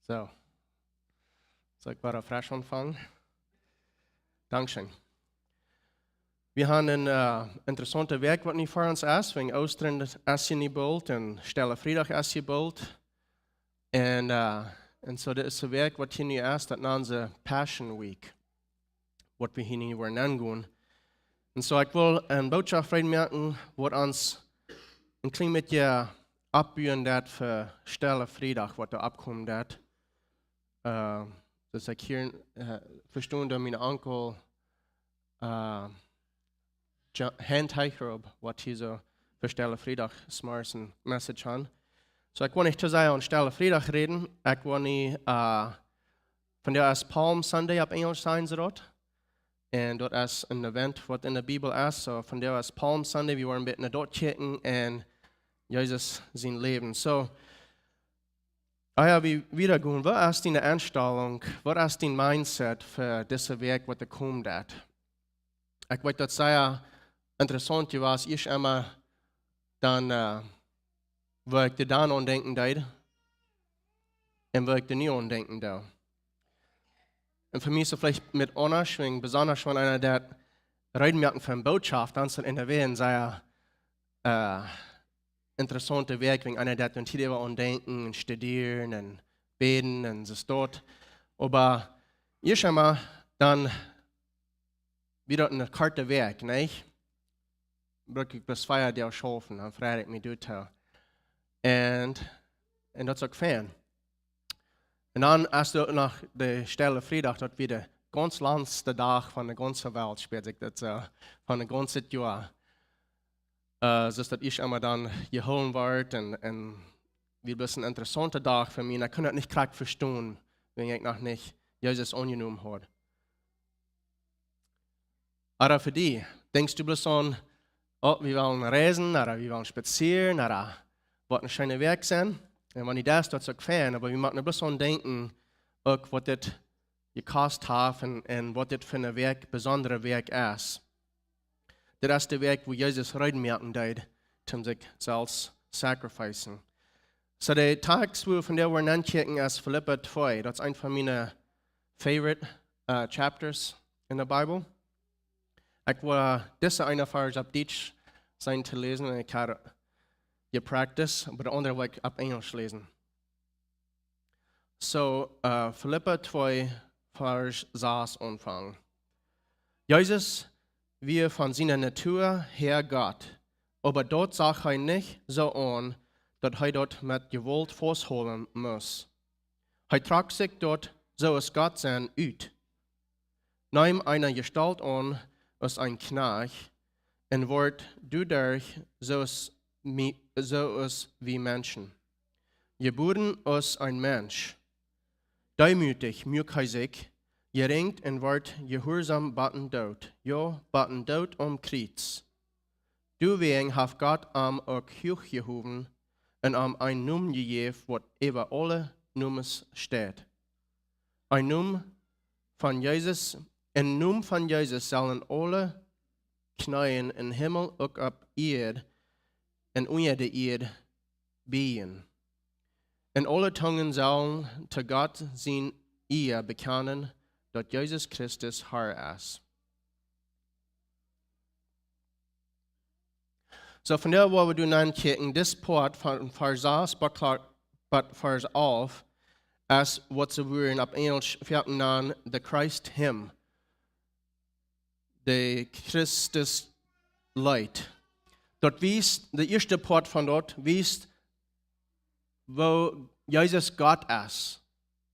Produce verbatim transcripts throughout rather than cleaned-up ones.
So. Soo, ekj woa fresch aunfangen. Dankscheen. Wie haben eene äh, interessante Wäakj, waut nu fa ons es. Wäajen Oostren es hia nu boolt un Stelle Friedach es hia boolt. Un, äh, un soo, dit es de Wäakj, waut hia nu es, daut nanen see Passion Week. Waut wie hia nu woaren aungonen. Un soo, ekj well eene Bootschoft reed moaken, waut ons een kjlien bät oppbuen deit fa Stelle Friedach, waut doa oppkomen deit. Äh, daut ekj hia äh, vestonen, daut mien Onkel äh, Jo- Hein Teichrob, waut hia soo fa Stelle Friedach zemorjes eene Message haud. Soo, ekj woa nich too sea aun Stelle Friedach räden. Ekj woa nu, äh, vondoag es Palm Sunday opp Enjelsch, sajen see daut. Un daut es een Event, waut enne Bibel es. Soo, vondoag es Palm Sunday. Wie woaren een bät no daut kjikjen un Jesus sien Läwen. Soo, ah jo, wie wieda gonen, waut es diene Enstalunk, waut es dien Mindset fa dise Wäakj, waut doa komen deit? Ekj weet, daut es sea interessaunt jewast, ieescht emol dan, äh, woo ekj doa dan aun denkjen deed un woo ekj doa nu aun denkjen doo. Un fa mie es et veleicht een bät aundasch, wäajen besonda wan eena daut reed moaken fa eene Bootschoft, dan es et enne Wäakj sea äh, interessante Wäakj, wäajen eena daut dan tiedens aun denkjen un studieren un bäden un soo waut. Oba ieescht emol dan wada eene korte Wäakj, nä? Bruck ekj bloos vea Doag schaufen, dan frei ekj mie doatoo. Un, un daut es uk fein. Un dan es doa noch de Stelle Friedach, daut wia de gaunz langste Dach von de gaunze Welt, spieet sikj daut soo, von de gaunze Joa. Äh, soo daut ieescht emol dan jehoolen wort un, un wia bloos een interessante Dach fa mie. Un ekj kunn daut nich krakjt vestonen, wäajen ekj noch nich Jesus aunjenomen haud. Oba fa die, denkjst du bloos aun, oh, wie wellen reisen, oda wie wellen spazieren, oda waut eene scheene Wäakj sennen. Un wan du daut deist, daut es uk fein, oba wie motten bloos aun denkjen, uk waut dit jekost haft un, un waut dit fa eene Wäakj, besondre Wäakj es. Dit es de Wäakj, wua Jesus reed moaken deed, om sikj selfst sacrificen. Soo, de Tekjst, wua wie vondoag woaren ankjikjen, es Filippa twee. Daut es een von miene favorite, äh, chapters enne Bibel. Ekj woa dise eene Varsch opp Dietsch sennen to läsen un ekj hab jepracticed, oba de aundre woa ekj opp Enjelsch läsen. Soo, äh, Filippa twee, Varsch sas aunfangen. Jesus wia von siene Natua häa Gott, oba daut sach hee nich soo aun, daut hee daut met Jewault fausthoolen must. Hee trock sikj daut, soo aus Gott sennen, ut, neem eene Jestault aun aus een Kjnajcht un wort doaderch soo aus mi-, soo aus wie Menschen. Jebuaren aus een Mensch. Deemootich muak hee sikj, jerinj un wort jehuarsom bat dän Doot, jo, bat dän Doot aum Kjriez. Doawäajen haft Gott am uk huach jehowen un am een Nomen jejäft, waut äwa aule Nomes steit. Een Nomen von Jesus, em Nomen von Jesus sellen aule Kjneeen em Himmel uk opp Ieed un unja de Ieed bieejen. Un aule Tungen sellen to Gott siene Ea bekjanen, daut Jesus Christus Herr es. Soo, vondoag woa wie dan ankjikjen, dis Poat von Varsch sas bat kla-, bat Varsch alf, es waut see wudden opp Enjelsch foaken nanen, the Christ hymn. De Christus Leet. Daut wiest, de ieeschte Poat von daut wiest, woo Jesus Gott es.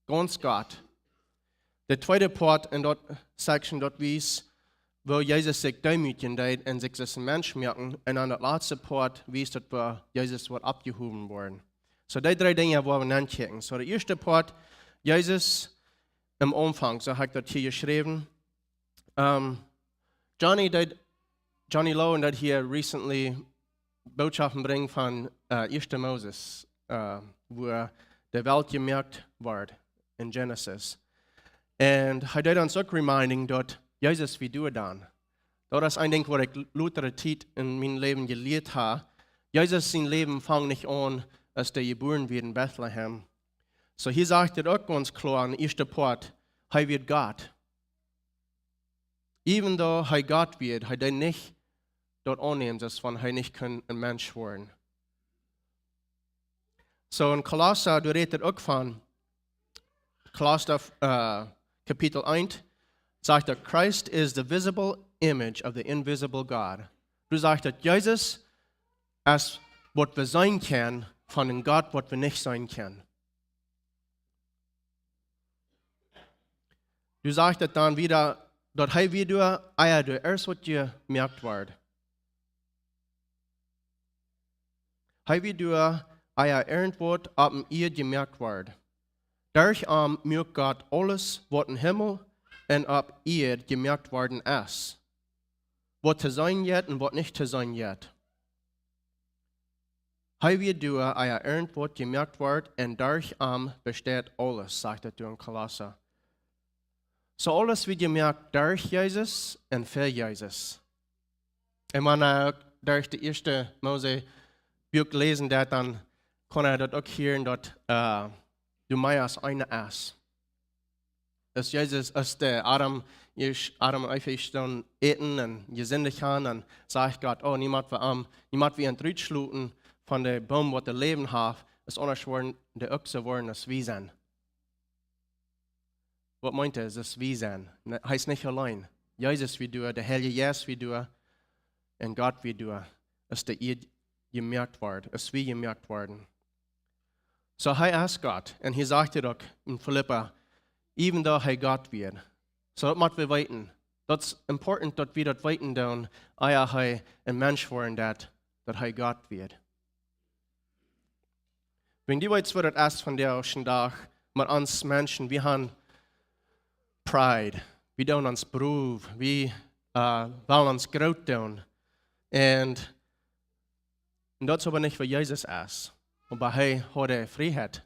Gaunz Gott. De tweede Poat en daut section, daut wiest, woo Jesus sikj deemootjen deed un sikj aus een Mensch moaken. Un dan daut latste Poat wiest daut, woo Jesus woat oppjehowen woaren. Soo, dee dree Dinja woa wie ankjikjen. Soo, de ieeschte Poat, Jesus em Aunfank, soo hab ekj daut hia jeschräwen. Ähm, Johnny deed, Johnny Lowe deed hia recently Bootschoften brinjen von, äh, ieeschte Moses, äh, wua de Welt jemoakt wort en Genesis. Un hee deed ons uk reminding daut Jesus wia doa dan. Daut es een Dinkj waut ekj lota Tiet en mien Läwen jelieet hab. Jesus sien Läwen funk nich aun aus hee jebuaren wort en Bethlehem. So hia sajcht et uk gaunz kloa en de ieeschte Poat, hee wia Gott. Even though hee Gott wia, hee deed nich daut aunnämen, soo aus wan hee nich kunn een Mensch woaren. So en Kolossa, doa rät et uk von, Kolossa, äh, Kapitel eent, sajcht daut, "Christ is the visible image of the invisible God." Doa sajcht daut, Jesus es waut wie seenen kjennen von een Gott, waut wie nich seenen kjennen. Doa sajcht et dan wieda, daut hee wia doa, ea doa irjent waut jemoakt wort. Hee wia doa, ea irjent waut opp de Ieed jemoakt wort. Derch am muak Gott aules, waut em Himmel un opp Ieed jemoakt worden es, waut to seenen jeit un waut nich to seenen jeit. Hee wia doa, ea irjent waut jemoakt wort, un derch am besteit aules, sajcht et doa en Kolossa. So aules wia jemoakt derch Jesus un fa Jesus. Un wan wie derch de ieeschte Mose Buak läsen, daut dan kaun wie daut uk hieren, daut, äh, doa mea aus eena es. Aus Jesus, aus de Adam, ieescht Adam un Eva stonen äten un jesindicht han, dan sajcht Gott, oh, nu mott wie am, nu mott wie an rutschluten von de Boom, waut daut Läwen haft, es aundasch woaren, de Ochse woaren, aus wie sent. Waut meent et, aus wie sent? Nä, hee es nich auleen. Jesus wia doa, de Heilje Jeist wia doa, un Gott wia doa, aus de Ieed jemoakt wort, aus wie jemoakt worden. So hee es Gott, un hia sajcht et uk en Filippa, even though hee Gott wia. So daut mott wie weeten. Daut es important, daut wie daut weeten doonen, ea hee een Mensch woaren deed, daut hee Gott wia. Wan du weetst, waut et es von de ieeschte Dach, mau ons Menschen, wie han pride, wie doonen ons proud, wie, äh, wellen ons groot doonen. Un, un daut es oba nich waut Jesus es. Oba hee haud de Frieheit,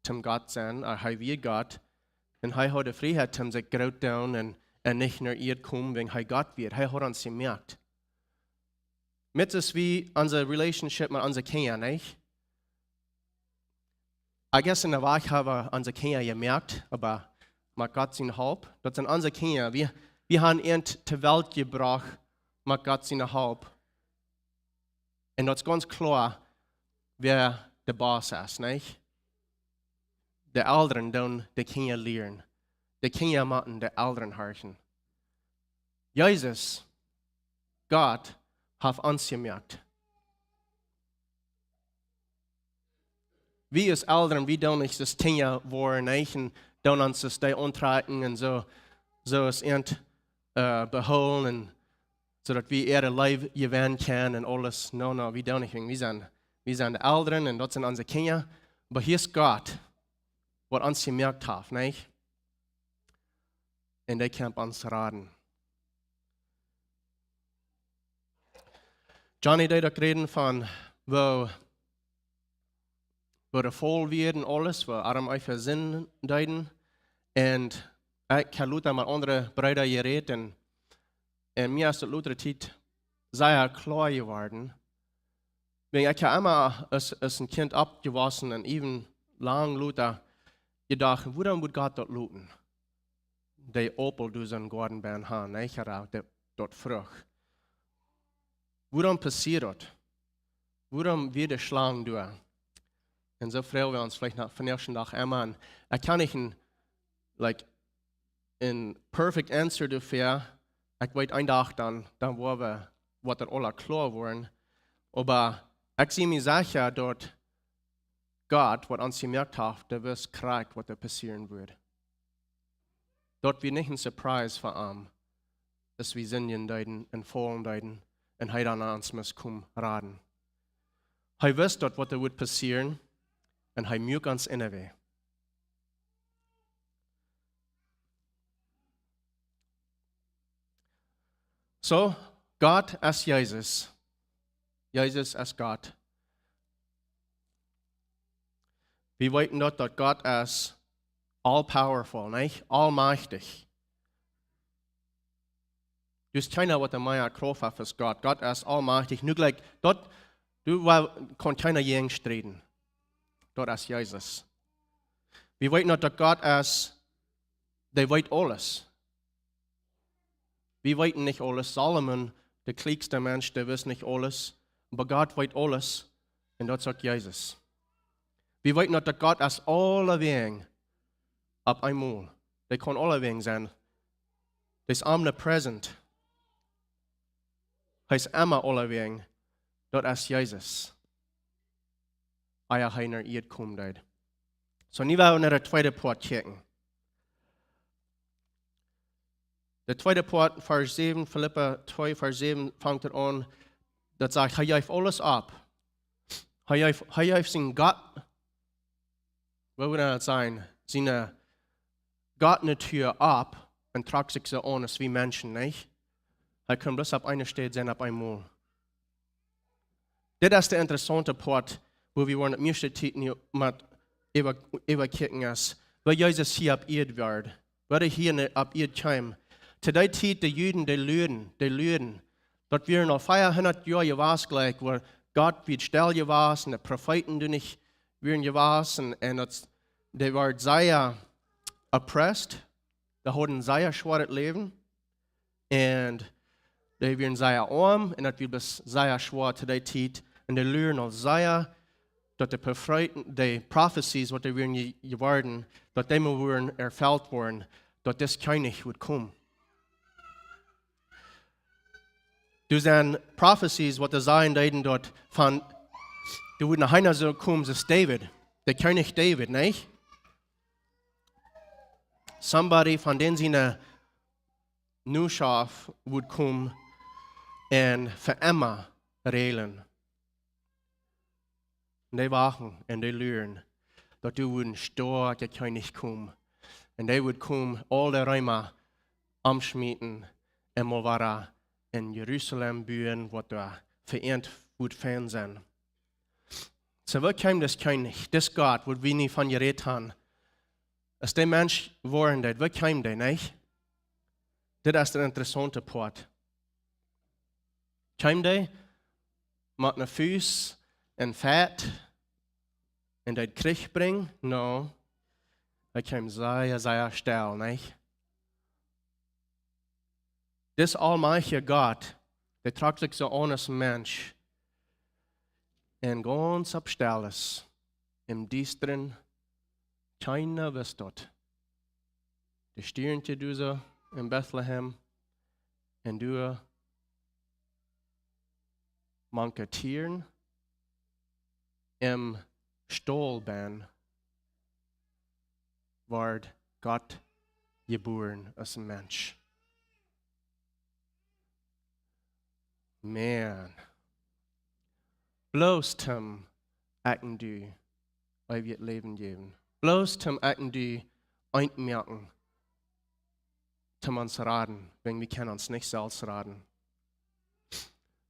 toom Gott sennen, äh, hee wia Gott. Un hee haud de Frieheit, toom sikj groot doonen un, un nich no Ieed komen, wäajen hee Gott wia. Hee haud ons jemoakt. Met aus wie onse Relationship met onse Kjinja, nich? I guess en de Wajch ha wie onse Kjinja jemoakt, oba met Gott siene Help. Daut sent onse Kjinja. Wie, wie han an de Welt jebrocht met Gott siene Help. Un daut es gaunz kloa, wäa de Boss es, nich? De Elren doonen de Kjinja lieren. De Kjinja motten de Elren horchen. Jesus, Gott, haft ons jemoakt. Wie aus Elren, wie doonen nich aus Kjinja woaren, nich? Un doonen ons aus dee auntrakjen un soo, soo aus an, äh, behoolen un soo daut wie äare Leew jewennen kjennen un aules. No, no, wie doonen nich, wie sent, wie sent de Elren un daut sent onse Kjinja. Oba hia es Gott, waut ons jemoakt haft, nich? Un dee kjemt ons raden. Johnny deed uk räden von woo, woo de Faul wia un aules, woo Adam un Eva sinden deeden. Un ekj ha lota met aundre Breeda jerät un, un mie es daut lota Tiet sea kloa jeworden. Wäajen ekj ha emma aus, aus een Kjint oppjewossen un even lang lota jedocht, wuarom wudd Gott daut loten? De Aupel, dee sien Goaden bie am han, nich, ooda de, daut Frucht. Wuarom passieed daut? Wuarom wia de Schlang doa? Un soo froag wie ons veleicht no, vondoag dän Dach emma. Un ekj kaun nich een, like, een perfect answer doafäa. Ekj weet, een Dach dan, dan woa wie, woat et aula kloa woaren. Oba ekj sie mie secha daut Gott, waut ons jemoakt haft, dee wist krakjt, waut doa passieren wudd. Daut wia nich een Surprise fa am, aus wie sinden deeden un faulen deeden un hee dan no ons must komen raden. Hee wist daut, waut doa wudd passieren, un hee muak ons anyway. So, Gott es Jesus. Jesus es Gott. Wie weeten daut, daut Gott es all powerful, nich? Allmächtich. Doa es kjeena, waut de mea Krauft haft aus Gott. Gott es allmächtich. Nu jlikj, daut, doa kaun kjeena jäajen strieden. Daut es Jesus. Wie weeten daut, daut Gott es, dee weet aules. Wie weeten nich aules. Salomo, de kjliekste Mensch, dee wist nich aules. Oba Gott weet aules. Un daut es uk Jesus. Wie weeten daut, daut Gott es aulewäajen opp eemol. Dee kaun aulewäajen sennen. Dee es omnipresent. Hee es emma aulewäajen. Daut es Jesus. Ea hee no Ieed komen deed. Soo, nu woa wie no de tweede Poat kjikjen. De tweede Poat, Varsch säwen, Filippa twee, Varsch säwen, fangt et aun. Daut sajcht, hee jeef aules opp. Hee jeef, hee jeef sien Gott, woo wudd daut sennen, siene Gottnatua opp un trock sikj soo aun aus wie Menschen, nich? Hee kunn bloos opp eene Städ sennen opp eemol. Dit es de interessaunte Poat, wua wie woaren de mieeschte Tiet nu met äwa, äwakjikjen es, woo Jesus hia opp Ieed wia, woo hee hia ne-, opp Ieed kjeem. To dee Tiet, de Juden, dee luaden, dee luaden. Daut wia aul veahundat Joa jewast jlikj, wua Gott wia stell jewast un de Profeeten doa nich wieren jewast un, un daut, dee wieren sea oppressed, dee hauden sea schwoaret Läwen. Un dee wieren sea oam un daut wia bloos sea schwoa to dee Tiet. Un dee luaden aul sea, daut de Profeeten, de prophecies, waut dee wieren je-, jeworden, daut dee mol wudden erfelt woaren, daut dis Kjennich wudd komen. Doa sent prophecies, waut dee sajen deeden, daut von, doa wudd noch eena soo komen, soo aus David, de Kjennich David, nich? Somebody von dän siene Nahschoft wudd komen un fa emma räden. Un dee wachten un dee luaden, daut doa wudd een stoakja Kjennich komen. Un dee wudd komen, aul de Reema omschmieten un mol wada en Jerusalem buen, waut doa fa an wudd fein sennen. Soo, woo kjeem dis Kjennich, dis Gott, wua wie nu von jerät haben? Aus dee Mensch woaren deed, woo kjeem dee, nich? Dit es de interessaunte Poat. Kjeem dee met een Fuss un Fett un deed Kjrich brinjen? No. Hee kjeem sea, sea stell, nich? Dis aulmajchtja Gott, dee trock sikj soo aun aus een Mensch. Un gaunz opp stell es, em Diestren, kjeena wist daut. De Stiernkjes doa soo en Betlehem, un doa mank de Tieren, em Staul benn, wort Gott jebuaren aus een Mensch. Man. Bloos toom ekj un du eewjet Läwen jäwen. Bloos toom ekj un du eent moaken, toom ons raden, wan wie kjennen ons nich selfst raden.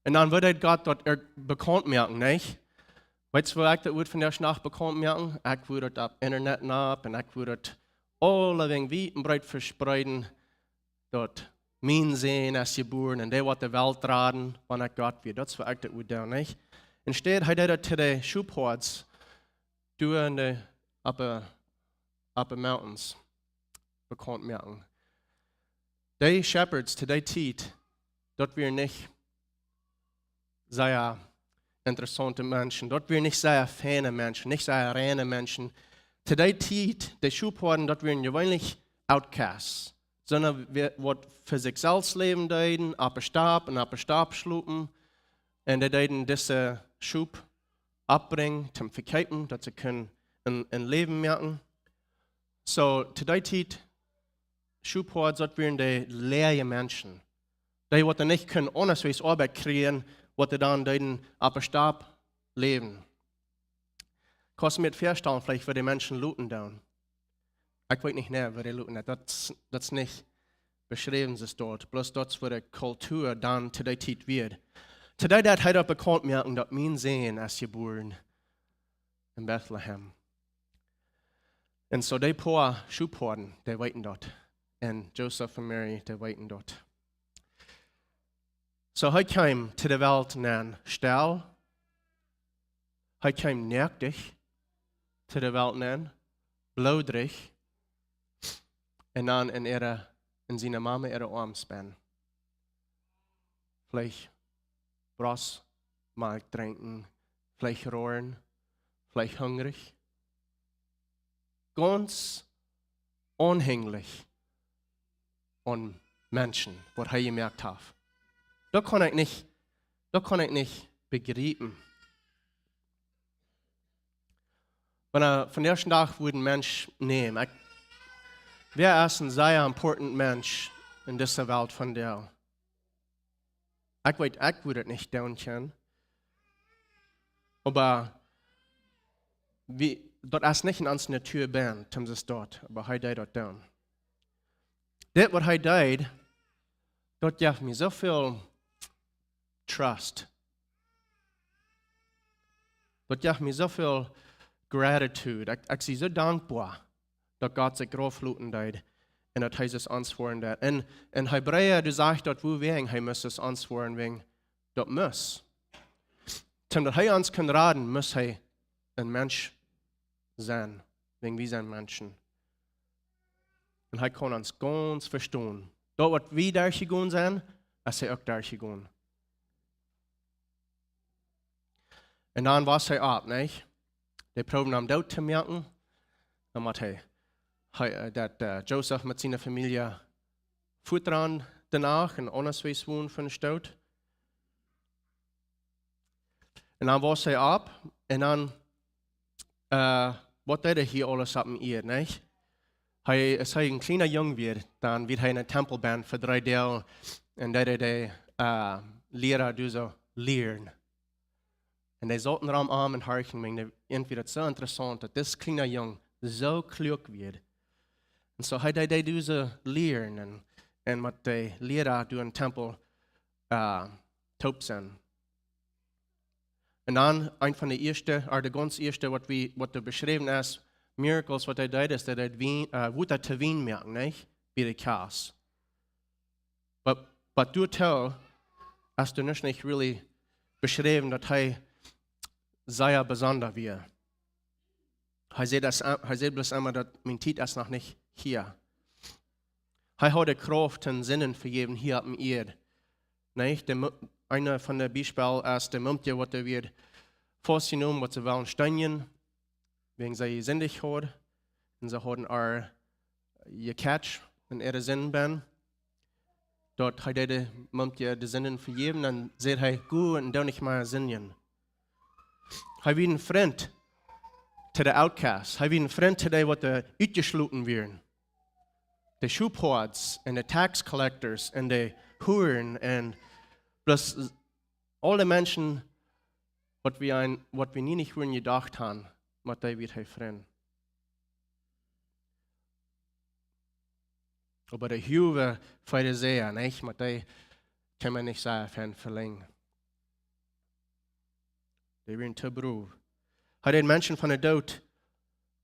Un dan wudd hee Gott daut ea bekaunt moaken, nich? Weetst, woo ekj daut wudd vondoag Nacht bekaunt moaken? Ekj wudd daut opp Internet nopp un ekj wudd daut aulewäajen wiet un breet vespreeden, daut mien Sän es jebuaren un dee woat de Welt raden, wan ekj Gott wia. Daut es, woo ekj daut wudd doonen, nich? Enne Städ, hee deed daut to de Schophoads, doa en de, opp de, opp de mountains bekaunt moaken. Dee shepherds to dee Tiet, daut wieren nich sea interessaunte Menschen, daut wieren nich sea feine Menschen, nich sea reine Menschen. To dee Tiet, de Schophoads, daut wieren jeweenlich outcasts, sonda wäa, waut fa sikj selfst läwen deeden, opp de Stap un opp de Stap schlopen. Un dee deeden dise Schop oppbrinjen, toom vekjeepen, daut see kunnen een, een Läwen moaken. Soo, to dee Tiet, Schophoads, daut wieren de leeje Menschen. Dee, waut dan nich kunnen aundasch Oabeit kjrieen, waut dee dan deeden opp de Stap läwen. Kaust mie daut väastalen, veleicht, woo dee Menschen loten doonen. Ekj weet nich, nä, woo dee loten doonen. Daut es, daut es nich beschräwen, soo aus daut. Bloos daut es, woo de Kultua dan to dee Tiet wia. To dee Tiet deed hee daut bekaunt moaken, daut mien Sän es jebuaren en Betlehem. Un soo dee poa Schophoads, dee weeten daut. Un Josef un Mary, dee weeten daut. Soo, hee kjeem to de Welt nenn stell. Hee kjeem noakt to de Welt nenn. bloodrich, un dan en äare, en siene Mama äare Oarms bennen. Veleicht Brostmalkj drinkjen, veleicht roaren, veleicht hungrich. Gaunz aunhänjlich aun Menschen, waut hee jemoakt haft. Daut kaun ekj nich, daut kaun ekj nich bejriepen. Wan hee vondoag dän Dach wudd een Mensch nämen, ekj, wäa es een sea important Mensch en dise Welt vondoag? Ekj weet, ekj wudd et nich doonen kjennen. Oba wie, daut es nich en onse Natua bennen, om daut, oba hee deed daut doonen. Dit, waut hee deed, daut jeef mie soo väl trust. Daut jeef mie soo väl gratitude. Ekj, ekj sie soo dankboa, daut Gott sikj rauf loten deed un daut hee ons woaren deed. Un, un Hebräa, dee sajcht daut, wuarom hee must ons woaren, wäajen daut must. Om daut hee ons kunn raden, must hee een Mensch sennen, wäajen wie sent Menschen. Un hee kunn ons gaunz vestonen. Daut, waut wie derchjegonen sent, es hee uk derchjegonen. Un dan wos hee opp, nich? Dee proowden am doot to moaken. Dan mott hee, hee, äh, daut, äh, Josef met siene Famielje fuat rannen doano un aundasch wia wonen von de Staut. Un dan wos hee opp un dan, äh, waut deed hee hia aules opp de Ieed, nich? Hee, aus hee een kjliena Jung wia, dan wia hee en dän Tempel bennen fa dree Doag un deed hee de, äh, Liera doa soo lieren. Un dee sauten rom am un horchten, wiels dee, irjentwoo daut soo interessaunt, daut dis kjliena Jung soo kluak wia. Un soo hee deed, deed dise lieren un, un met de Liera doa em Tempel, äh, toop sennen. Un dan een von de ieeschte, ooda de gaunz ieeschte, waut wie, waut doa beschräwen es, miracles, waut hee deed, es daut hee Wien, äh, Wota to Wien moakt, nich? Bie de Kjast. But, but doatoo es doa nich, nich really beschräwen, daut hee sea besonda wia. Hee säd daut, hee säd bloos emma, daut mien Tiet es noch nich hia. Hee haud de Krauft toom Sinden vejäwen hia opp de Ieed. Nä, de Mu-, eent von de Biespel es de Mumkje, waut doa wia faustjenomen, waut see wullen steenjen, wäajen see jesindicht haud. Un see hauden äa jecatcht en äare Sinden bennen. Daut hee deed de Mumkje de Sinden vejäwen, dan säd hee: "Go un doo nich mea sindjen." Hee wia een Frint to de outcasts. Hee wia een Frint to dee, waut doa utjeschloten wieren. De Schophoads un de tax collectors un de Huaren un bloos aul de Menschen, waut wie een, waut wie nie nich wudden jedocht haben, met dee wia hee Frint. Oba de huage Farisäa, nich? Met dee kaun eena nich sea väl velenjen. Dee wieren too brow. Hee deed Menschen von de Doot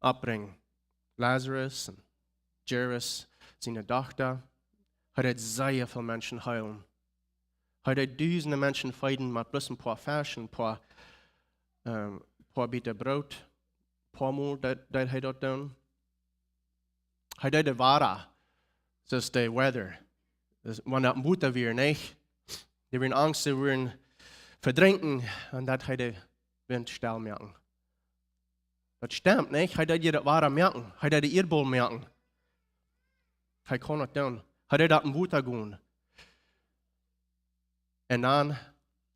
oppbrinjen. Lazarus un Jairus, siene Dochta. Hee deed sea väl Menschen heelen. Hee deed dusende Menschen feeden met bloos een poa Fesch, een poa, ähm, poa Bät Broot. Poamol deed, deed hee daut doonen. Hee deed de Wada, soo aus de weather. Daut, wan daut Wota wia, nich? Dee wieren Angst, see wudden vedrinkjen, un daut hee de Wint stell moaken. Daut stemt, nich? Hee deed je daut Wada moaken. Hee deed de Ieedboll moaken. Hee kunn daut doonen. Hee deed daut em Wota gonen. Un dan,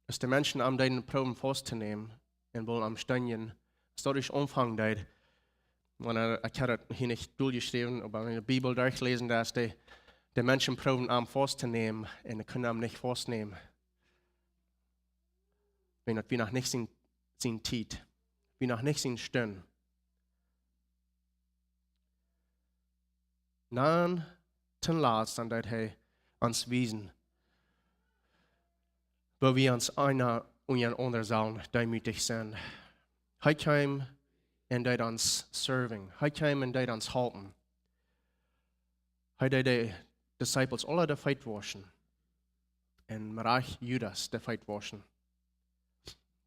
aus de Menschen am deeden proowen faust to nämen un wullen am steenjen, aus daut ieescht aunfangen deed, wan hee, ekj hab daut hia nich doljeschräwen, oba en de Bibel derchläsen, daut de, de Menschen proowen am faust to nämen un dee kunnen am nich faust nämen. Wiels daut wia noch nich sien, sien Tiet. Wia noch nich sien Stund. Dan, toom latst, dan deed hee ons wiesen, woo wie ons eena unjarenaunda sellen deemootich sennen. Hee kjeem un deed ons serving. Hee kjeem un deed ons halpen. Hee deed de Disciples aule de Feet wauschen. Un mau Judas de Feet wauschen.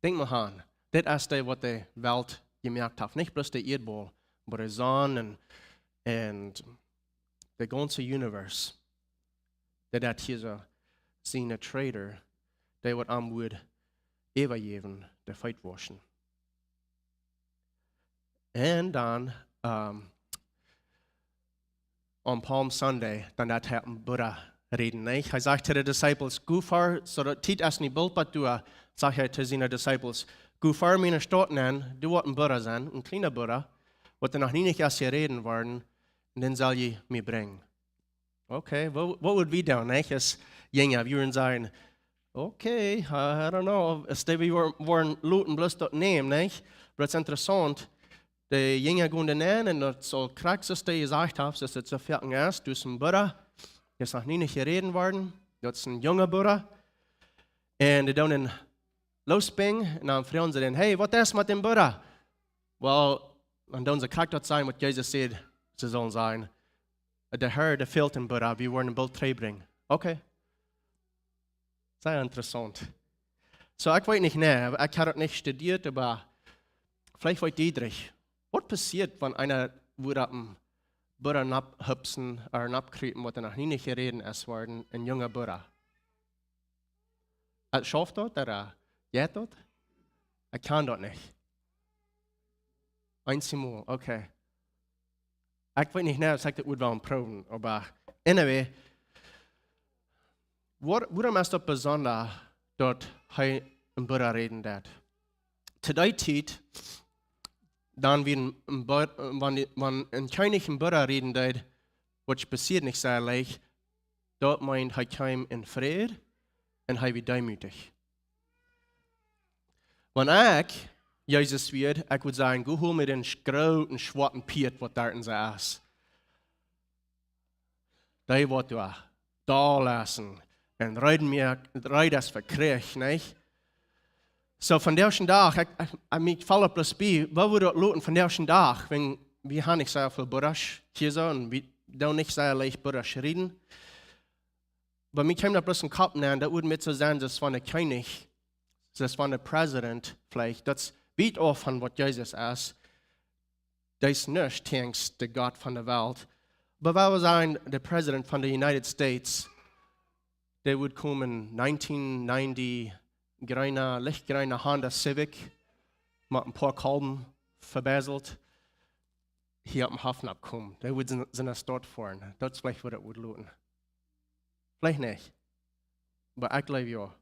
Denkj mau aun, dit es dee, waut de Welt jemoakt haft. Nich bloos de Ieedboll, oba de Sonn un, un de gaunze Universe, daut daut hia soo sien Traitor, dee waut am wudd äwajäwen, de Feet wauschen. Un dan, um, aun Palm Sunday, dan deed hee een Burra räden, nich? Hee säd to de Disciples, "Go ver, soo daut Tiet es nu boolt bat doa," säd hee to siene Disciples, "Go ver mie enne Staut nenn, doa woat een Burra sennen, een kjliena Burra, waut doa noch nie nich es jeräden worden, un dän sell jie mie brinjen." Okay, waut, waut wudden wie doonen, nich? Aus Jinja, wie wudden sajen, okay, I, I don't know, aus dee wie wor-, woaren loten bloos daut nämen, nich? Oba daut es interessaunt, de Jinja gonen doa nenn un daut saul krakjt soo aus dee jesajcht haft, daut et soo foaken es, doa es een Burra, es noch nie nich jeräden worden, daut es een junga Burra. Un dee doonen dän loosbinjen un dan froagen see dän, "Hey, waut es met dän Burra?" Well, dan doonen see krakjt daut sajen waut Jesus säd, see sullen sajen. "De Herr, dee fält een Burra, wie woaren am boolt trigjbrinjen." Okay. Sea interessaunt. Soo, ekj weet nich, nä, ekj hab daut nich studieet, oba veleicht weet Diedrich, waut passieet, wan eena wudd opp een Burra nopp hupsen ooda nopp kjriepen, waut doa noch nie nich jeräden es worden, een junga Burra? Et schauft daut, ooda jeit daut? Ekj kaun daut nich. Eensjemol, okay. Ekj weet nich, nä, aus ekj daut wudd wellen proowen, oba anyway, wua-, wuarom es daut besonda, daut hee een Burra räden deed? To dee Tiet, dan wia een, een Bur-, wan dee, wan een Kjennich een Burra räden deed, waut passieed nich sea leicht, daut meent, hee kjeem en Fräd un hee wia deemootich. Wan ekj Jesus wia, ekj wudd sajen, "Go hol mie dän sch-, grooten schwoaten Pieet, waut doa en see es. Dee woat doa doll essen un reed mie, reed es fa Kjrich, nich?" Soo, vondoag dän Dach, ekj, ekj, ekj, mie felt bloos bie, woo wie daut loten vondoag dän Dach, wan wie haben nich soo väl Burrasch hia soo, un wie doonen nich soo leicht Burrasch räden. Bie mie kjeem daut bloos en Kopp nenn, daut wudd mie soo sennen, daut wan de Kjennich, daut wan de Präsident veleicht, daut es wiet auf von waut Jesus es, dee es nuscht, thanks de Gott von de Welt. Oba wie wellen sajen, de Präsident von de United States, dee wudd komen nineteen ninety, jreena, lichtjreena Honda Civic, met een poa Kolben vebieselt, hia opp dän Hoff nopp komen. Dee wudd sien, siene Staut foaren. Daut es veleicht woo daut wudd loten. Veleicht nich. Oba ekj jleew jo.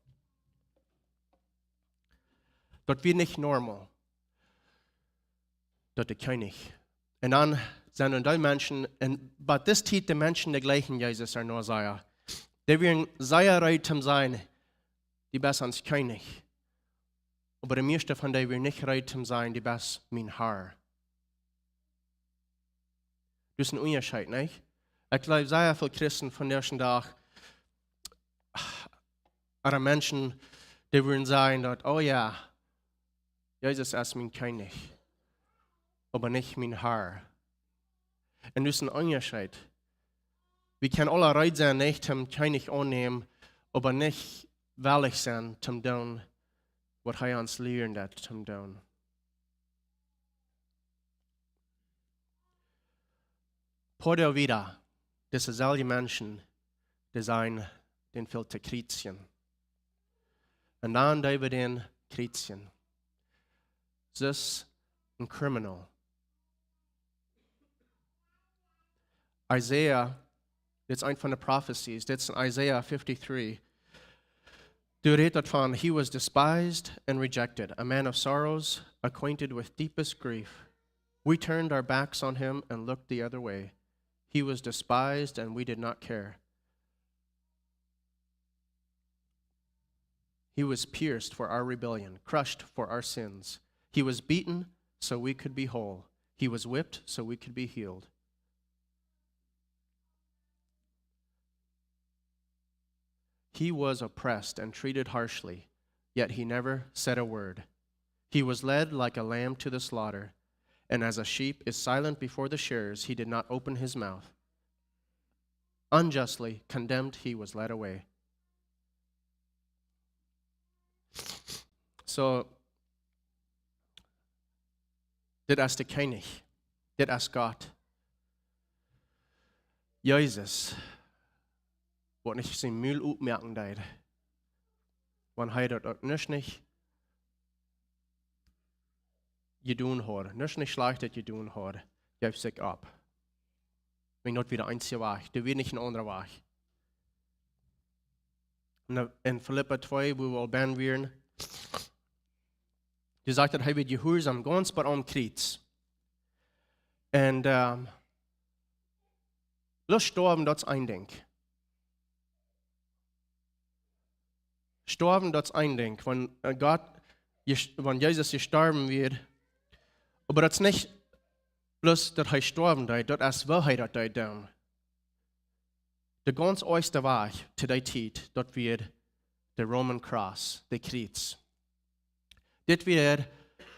Daut wia nich normal. Daut de Kjennich. Un dan sent doa dee Menschen, un bie dise Tiet de Menschen, dee jlikjden Jesus ea noch sea. Dee wieren sea reed toom sajen, "Du best ons Kjennich." Oba de mieeschte von dee wieren nich reed toom sajen, "Du best mien Herr." Daut es een Unjascheet, nich? Ekj jleew, sea väl Christen vondoag dän Dach, ooda Menschen, dee wudden sajen daut, "Oh jo, Jesus es mien Kjennich, oba nich mien Herr." Un daut es een Unjascheet. Wie kjennen aule reed sennen, nich, dän Kjennich aunnämen, oba nich wellich sennen, toom doonen, waut hee ons lieren deit, toom doonen. Poa Doag wieda, dise selwje Menschen, dee sajen, dän fält to kjriezjen. Un dan deed wie dän kjriezjen. Daut es een criminal. Isaiah, dit es eent von de prophecies, dit es en Isaiah fifty-three. Doa rät daut von, "He was despised and rejected, a man of sorrows, acquainted with deepest grief. We turned our backs on him and looked the other way. He was despised and we did not care. He was pierced for our rebellion, crushed for our sins. He was beaten so we could be whole. He was whipped so we could be healed. He was oppressed and treated harshly, yet he never said a word. He was led like a lamb to the slaughter, and as a sheep is silent before the shearers, he did not open his mouth. Unjustly condemned, he was led away." Soo, dit es de Kjennich. Dit es Gott. Jesus, waut nich sien Mul opmoaken deed, wan hee daut uk nich, nich jedonen haud, nich, nich schlajchtet jedonen haud, jeef sikj opp. Wiels daut wia de eensje Wajch, doa wia nich een aundra Wajch. En, en Filippa twee, wua wie aul bie wieren, doa sajcht daut, hee wia jehuarsom gaunz bat aum Kjriez. En, ähm, bloos stoawen, daut es een Dinkj. Stoawen, daut es een Dinkj. Wan, äh, Gott, jes-, wan Jesus jestorwen wia, oba daut es nich bloos daut hee stoawen deed, daut es woo hee daut deed doonen. De gaunz ieeschte Wajch to dee Tiet, daut wia de Roman Cross, de Kjriez. Dit wia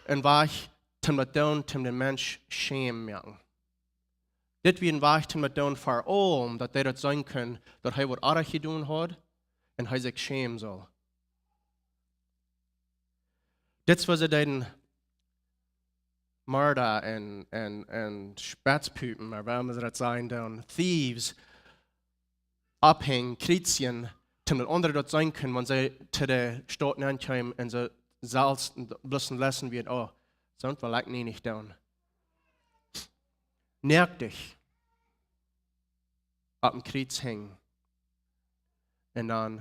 een Wajch toom daut doonen, toom dän Mensch schämen moaken. Dit wia een Wajch toom daut doonen fa aulem, daut dee daut seenen kunnen, daut hee waut oajch jedonen haud en hee sikj schämen sull. Dit es woo see deeden Moorda en, en, en Spetspiepen, oba woo mott eena daut sajen, dan thieves, ophenjen, kjriezjen, toom daut aundre daut seenen kunnen, wan see to de Staut nenkjeemen en see selfst bloos een Läsen wia, oh, soont well ekj nie nich doonen. Noaktich opp een Kjriez henjen. En dan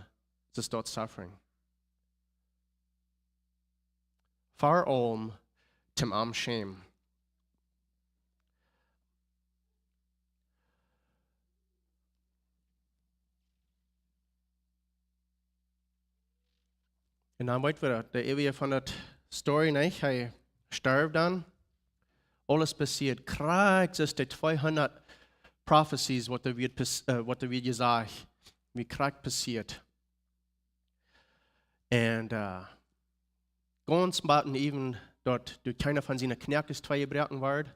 es daut suffering. Fa aulem toom am schämen. En dan weet wie daut, de Ewje von daut Story, nich? Hee storf dan. Aules passieet. Krakjt es de tweehundat prophecies, waut doa wia pas-, äh, waut doa wia jesajcht, wia krakjt passieet. En, äh, gaunz bat en even daut doa kjeena von siene Knoakes twei jebroaken wort.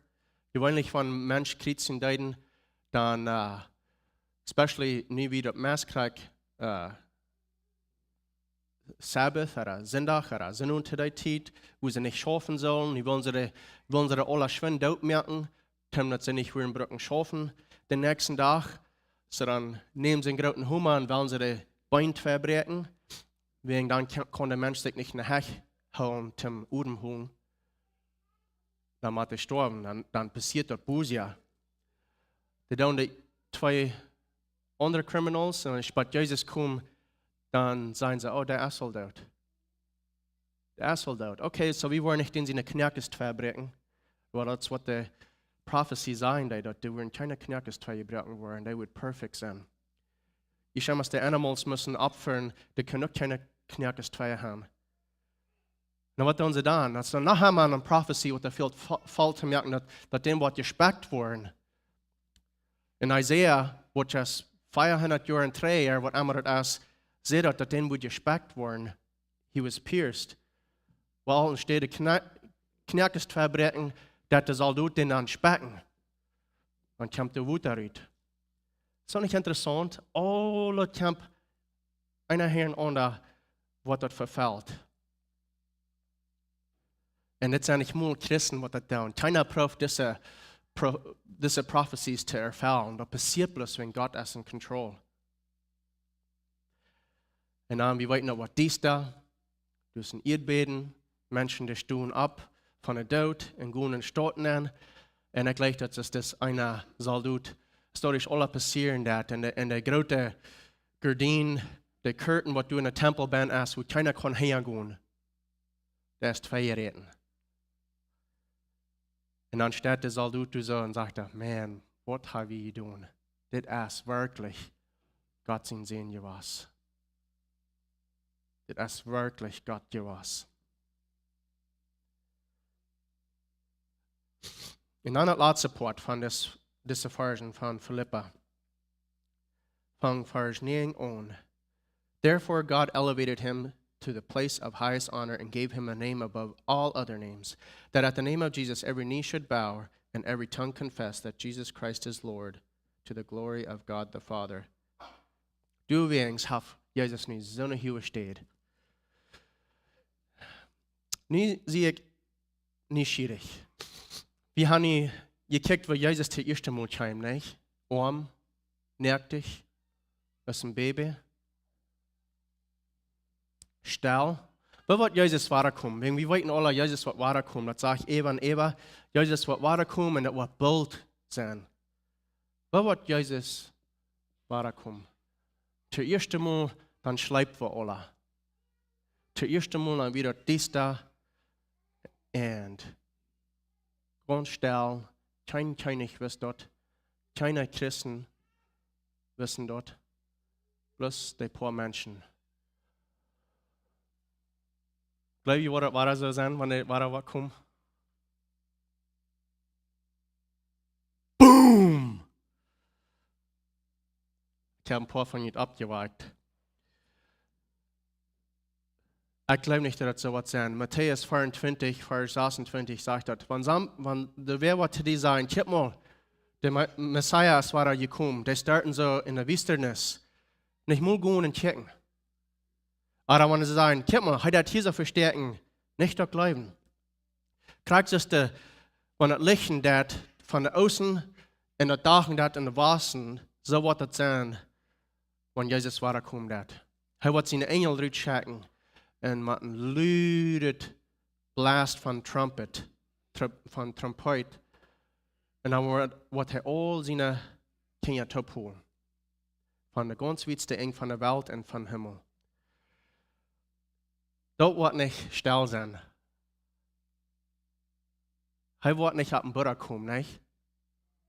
Jeweenlich wan Mensch kjriezjen deeden, dan, äh, especially nu wia daut meist krakjt, äh, Sabbat ooda Sindach ooda Sindach to dee Tiet, wua see nich schaufen sullen. Nu wullen see de, wullen see de aula schwind doot moaken, toom daut see nich wudden brucken schaufen dän näakjsten Dach. Soo dan nämen see een grooten Homa en wellen see de Been twei bräakjen. Wäajen dan kaun, kaun de Mensch sikj nich nohäa hoolen toom Odem holen. Dan mott hee stoawen, dan, dan passieet daut Buße. Dee doonen de twee aundre criminals, en aus Jesus kjemt, dan sajen see, oh, dee es aul doot. Dee es aul doot. Okay, soo wie woaren nich dän siene Knoakes twei bräakjen. Well, daut es waut de prophecy sajen deed, daut doa wudden kjeene Knoakes twei jebroaken woaren, dee wudd perfect sennen. Ekj saj mau, de animals musten opfern, dee kunnen uk kjeene Knoakes twei haben. Nu, waut doonen see dan? Daut es dan noch eemol eene prophecy, waut doa väl fa-, faul to moaken, daut, daut dän woat jespikjat woaren. En Jesaja, waut es veahundat Joa trigj, waut emma daut es, sajcht daut, daut dän wudd jespikjat woaren. He was pierced. Well, enne Städ Kna-, Knoakes twei bräakjen, daut de Soldot dän dan spekjen. Dan kjemt de Wota rut. Es daut nich interessaunt? Aule Kjamp, eena hia en aunda, woat daut vefelt. En dit sent nich mol Christen, waut daut doonen. Kjeena prooft dise, pro-, dise prophecies to erfellen. Daut passieet bloos, wan Gott es in control. En dan, wie weeten noch waut diesta, doa es een Ieedbäden, Menschen, dee stonen opp von de Doot en gonen Staut nenn. En ekj jleich, daut es dis eena Soldot, daut es aula passieren daut. En de, en de groote Gardien, de curtain, waut doa en de Tempel bennen es, wua kjeena kaun hangonen, dee es twei jeräten. En dan steit de Soldot doa soo en sajcht, man, waut hab wie jedonen? Dit es werkjlich Gott sien Sän jewast. Dit es werkjlich Gott jewast. En dan daut latste Poat von dis, dise Varschen von Filippa. Von Varsch näajen aun. Therefore God elevated him to the place of highest honor and gave him a name above all other names, that at the name of Jesus every knee should bow and every tongue confess that Jesus Christ is Lord, to the glory of God the Father. Doawäajen haft Jesus nu soone huage Städ. Nu sie ekj nieschierich. Wie haben nu jie kjikjt, woo Jesus daut ieeschte Mol kjeem, nich? Oam, noakjt, aus een Baby. Stell. Woo woat Jesus wadakomen? Wäajen wie weeten aule, Jesus woat wadakomen. Daut sajcht äwa un äwa, Jesus woat wadakomen un daut woat boolt sennen. Woo woat Jesus wadakomen? Daut ieeschte Mol, dan schleepen wie aule. Daut ieeschte Mol, dan wia daut diesta un gaunz stell. Kjeen Kjennich wist daut. Kjeene Christen wisten daut. Bloos dee poa Menschen. Jleew jie, woat daut wada soo sennen, wan dee wada woat komen? Boom! Ekj hab een poa von junt oppjewakjt. Ekj jleew nich, daut daut soo woat sennen. Matäus vea un twintich, Varsch sas un twintich sajcht daut: Wan sam-, wan de wäa woat to die sajen: Kjikj mol, de Me-, Messias es wada jekomen. Dee stonen soo enne Diestanis. Nich mol gonen un kjikjen. Ooda wan see sajen: Kjikj mol, hee deit hia soo vestäakjen. Nich daut jleewen. Krakjt soo aus de, wan daut Licht daut von de Oosten un daut Dach daut en de Wasten, soo woat daut sennen, wan Jesus wadakomen deit. Hee woat siene Enjel rutschekjen un met een ludet Blast von Trumpet, Tru-, von Trompet. Un dan woat, woat hee aul siene Kjinja toopholen. Von de gaunz wietste Enj von de Welt un vom Himmel. Daut woat nich stell sennen. Hee woat nich opp een Burra komen, nä?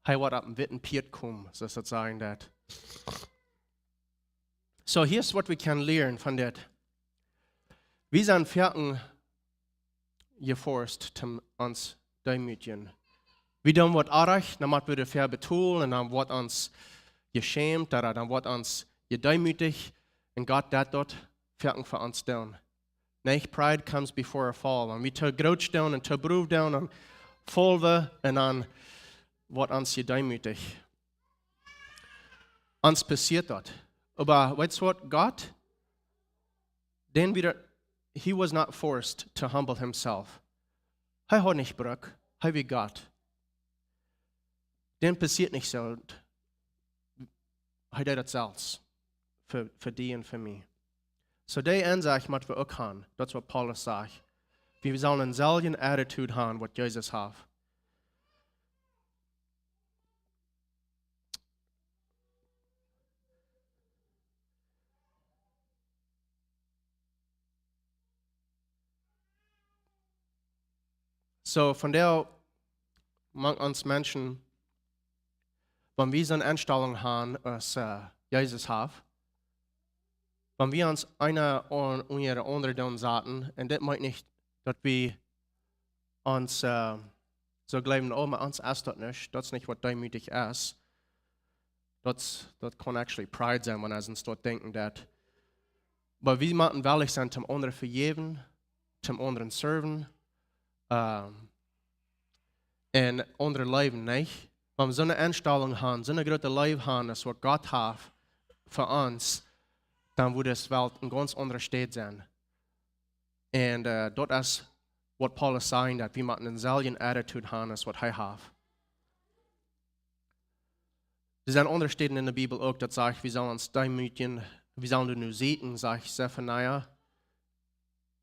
Hee woat opp een witten Pieet komen, soo aus daut sajen deit. So, here's what we can learn von dit. Wie sent foaken jeforst, om ons to deemootjen. Wie doonen waut oajch, dan mott wie doafäa betolen, un dan woat ons jeschämt, ooda dan woat ons jedeemootijcht, un Gott deit daut foaken fa ons doonen. Nä, pride comes before a fall. Wan wie too groot doonen un too brow doonen, dan faulen wie un dan woat ons jedeemootijcht. Ons passieet daut. Oba weetst waut? Gott, dän wia, he was not forced to humble himself. Hee haud nich jebrukt, hee wia Gott. Dän passieet nich soo. Hee deed daut selfst. Fa, fa die un fa mie. So dee Ensecht mott wie uk haben. Daut es waut Paulus sajcht. Wie sellen dee selwje attitude haben, waut Jesus haud. So, vondoag mank ons Menschen, wan wie soone Enstalunk haben, aus, äh, Jesus haud, wan wie ons eena aun, unja de aundre doonen saten, un dit meent nich, daut wie ons, äh, soo jleewen: Oh, mau ons es daut nich, daut es nich waut deemootich es. Daut, daut kaun actually pride sennen, wan wie ons daut denkjen, daut. Oba wie motten wellich sennen, däm aundren vejäwen, däm aundren serven, ähm, un aundre leewen, nich? Wan wie soone Enstalunk haben, soone groote Leew haben, aus waut Gott haud fa ons, dan wudd dise Welt eene gaunz aundre Staut sennen. Un, äh, daut es waut Paulus sajcht, daut wie motten dee selwje attitude haben, aus waut hee haud. Doa sent aundre Städen enne Bibel uk, daut sajcht, wie sellen ons deemootjen, wie sellen doa no sieekjen, sajcht Zefania.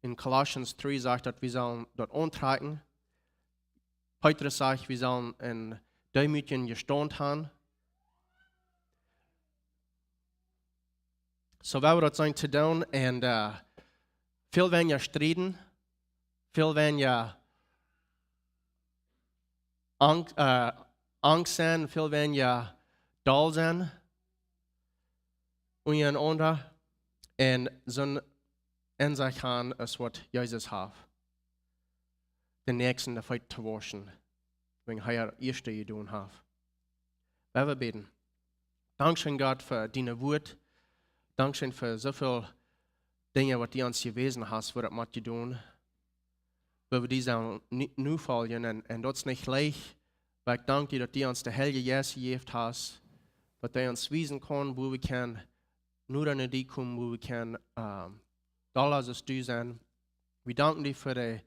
En Colossians dree sajcht daut, wie sellen daut auntrakjen. Petrus sajcht, wie sellen een deemootjen Jestaunt haben. So, wie haben daut sennen to doonen un, äh, väl weinja strieden, väl weinja Angst, äh, Angst sennen, väl weinja doll sennen, unjarenaunda, un soone Ensecht haben, aus waut Jesus haud. Dän Näakjsten de Feet to wauschen, wäajen hee daut ieeschte jedonen haud. Lot ons bäden. Dankscheen, Gott, fa dien Wuat. Dankscheen fa soo väl Dinja, waut du ons jewäsen hast, waut daut mott jedonen. Wua wie die sellen nu, nu foljen un, un daut es nich leicht. Oba ekj dank die, daut du ons dän Heiljen Jeist jejäft hast, daut hee ons wiesen kaun, wua wie kjennen noda no die komen, wua wie kjennen, ähm, dolla aus du sennen. Wie danken die fa de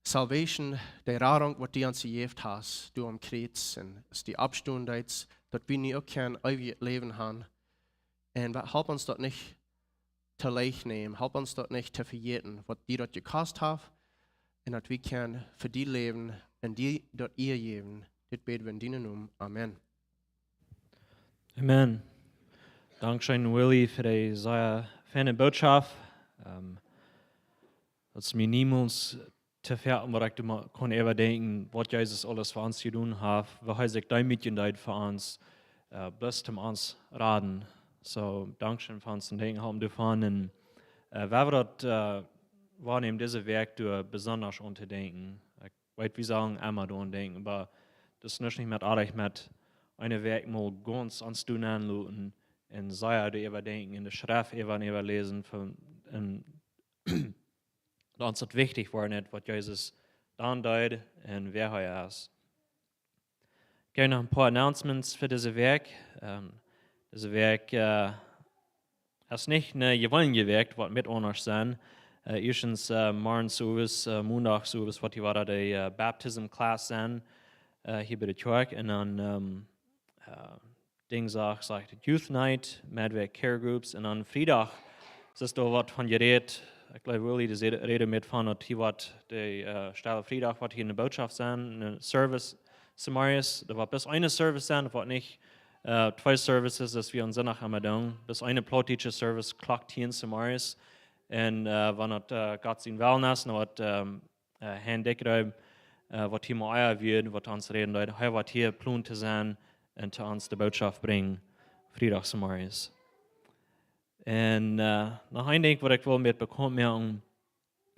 salvation, de Radunk, waut du ons jejäft hast, du aum Kjriez, un aus du oppjestonen best, daut wie nu uk kjennen eewjet Läwen haben. Un wa-, help ons daut nich to leicht nämen, help ons daut nich to vejäten, waut die daut jekost haft, un daut wie kjennen fa die läwen un die daut Ea jäwen. Dit bäd wie en dienen Nomen. Amen. Amen. Dankscheen, Willy, fa dee sea feine Botschaft. Ähm, daut es mie niemols to väl, waut ekj doa mau kunn äwadenkjen, waut Jesus aules fa ons jedonen haft, woo hee sikj deemootjen deed fa ons, äh, bloos om ons raden. Soo, dankscheen fa ons Denkjen haben doavon. Un, äh, wie woaren daut, äh, woaren en dise Wäakj doa besonda aun to denkjen. Ekj weet, wie sellen emma doaraun denkjen, oba daut es nuscht nich met oajch met eene Wäakj mol gaunz ons doonen loten un sea doa äwadenkjen, en de Schreft äwa un äwa läsen von, un daut ons daut wichtich woat, nich, waut Jesus dan deed un wäa hee es. Ekj hab noch een poa Announcements fa dise Wäakj. Ähm, dise Wäakj, äh, es nich eene jeweenelje Wäakj, woat met aundasch sennen. Äh, ieeschtens, äh, morjens sowieso, äh, Mondach sowieso, woat hia wada de, äh, Baptism Class sennen, äh, hia bie de Kjoakj. Un dan, ähm, äh, Dinjsdach, saj ekj, de Youth Night, Medway Care Groups. Un dan Friedach, es doa waut von jerät. Ekj jleew, Willy, dee säd, räd met von, daut hia woat de, äh, Stelle Friedach, woat hia eene Botschaft sennen, een Service, Samarius. Doa woat bloos eene Service sennen, woat nich, äh, twee Services, daut wie aum Sindach emma doonen. Bloos eene plautdietsche Service, Klock tieen Samarius. Un, äh, wan daut, äh, Gott sien Wellen es, dan woat, ähm, äh, Herr Dickreim, äh, waut hia mau ea wia, waut ons räden deed, hee woat hia plon to sennen un to ons de Botschaft brinjen, Friedach Samarius. Un, äh, noch een Dinkj, waut ekj well met bekaunt moaken,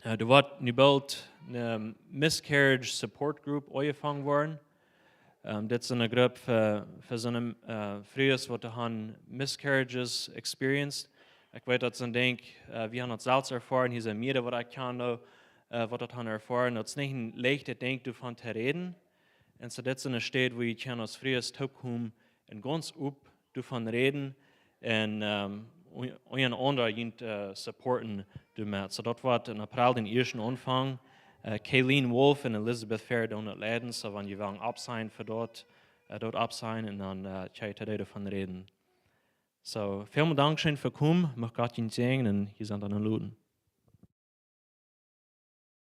äh, doa woat nu boolt eene Miscarriage Support Group aunjefongen woaren. Ähm, dit es eene Grupp fa, fa soone, äh, Frues, waut haben Miscarriages experienced. Ekj weet, daut es een Dinkj, äh, wie haben daut selfst erfoaren, hia sent mearere, waut ekj kjan, äh, waut daut haben erfoaren. Daut es nich een leichtet Dinkj, doavon to räden. Un soo, dit es eene Städ, wua jie kjennen aus Frues toopkomen un gaunz op doavon räden un, ähm, un, un een aundren, äh, supporten doamet. Soo, daut woat en April dän ieeschten aunfangen. Äh, Kayleen Wolf un Elizabeth Fair doonen daut leiden, soo wan jie wellen oppseenen fa daut, äh, daut oppseenen un dan, äh, kjenn jie doavon räden. Soo, välmol dankscheen fa komen, mucht Gott junt säajnen un jie sent dan enlot.